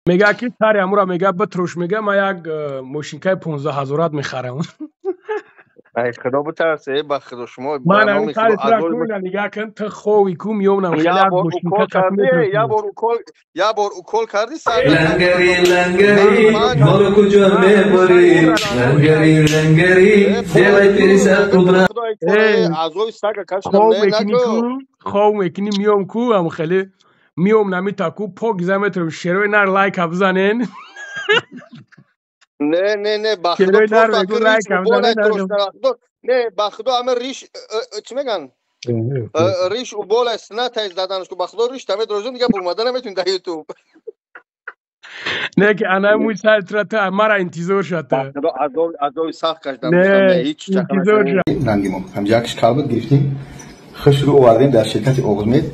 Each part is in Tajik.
Мега ки сари амура, мега, битрош, мега, ма як мошинкаи 15 ҳазорат мехарам. Ай худо битарсе, ба худо, шумо. Ман ҳамин сари тура куна, нигаҳ кун, ту хови ку, миёнам хеле як мошинка. Я бор укол кардӣ сар. Лангари, лангари, моро куҷо мебарӣ? Лангари, лангари, делай пересадку, брат. Азои сага кашидам. Хов мекунӣ ку, хов мекунӣ, миём ку, ам хеле миём намита ку, покиза метавонем. Шерои нар, лайка бизанен. Не, не, не, ба худо, не, ба худо, ама риш чӣ меган, риш убола сна тайз заданаш ку, ба худо, риш таме дорожум, дига бурмада наметунӣ дар Ютуб. Не, ки ана муи сари тура, ту мара интизор шата. Азоби сахт кашидам. Ҳеч интизор. Ранги мо ҳамҷа якш калбуд, гирифтем, хушрӯ овардем дар ширкати Оғузмед.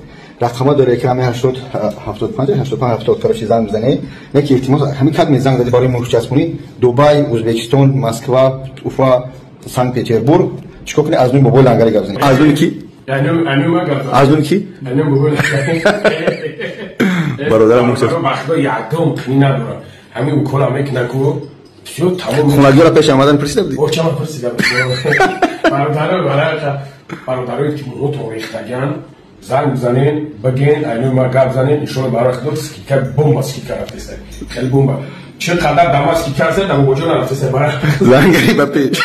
Рақама дора экрами: 80 75 85 70. Короче, занг бизане, не ки, илтимос, ҳамин кадме занг зади барои мурчаспонӣ Дубай, Ӯзбекистон, Москва, Уфа, Санкт Петербург. Чикор кунед? Аз нуми бобои Лангари гап занед. Аз нуми ки? Аз нуми ки, бародарам? Ягон қини надорам, ҳамин укола мекуна ку, всё, тамом. Хонагиёра пеш омадан пурсида будӣ? Очама пурсида. Бародарое ки муҳотон рехтаган, занг бизанен, биген, айнои ма гап занен. Иншоалло, барои худо, скидка бомба, скидка рафтеста, хеле бомба. Чӣ қадар дама скидка ҳаста, дамобоҷо нарафтеста. Лангари ба пеш.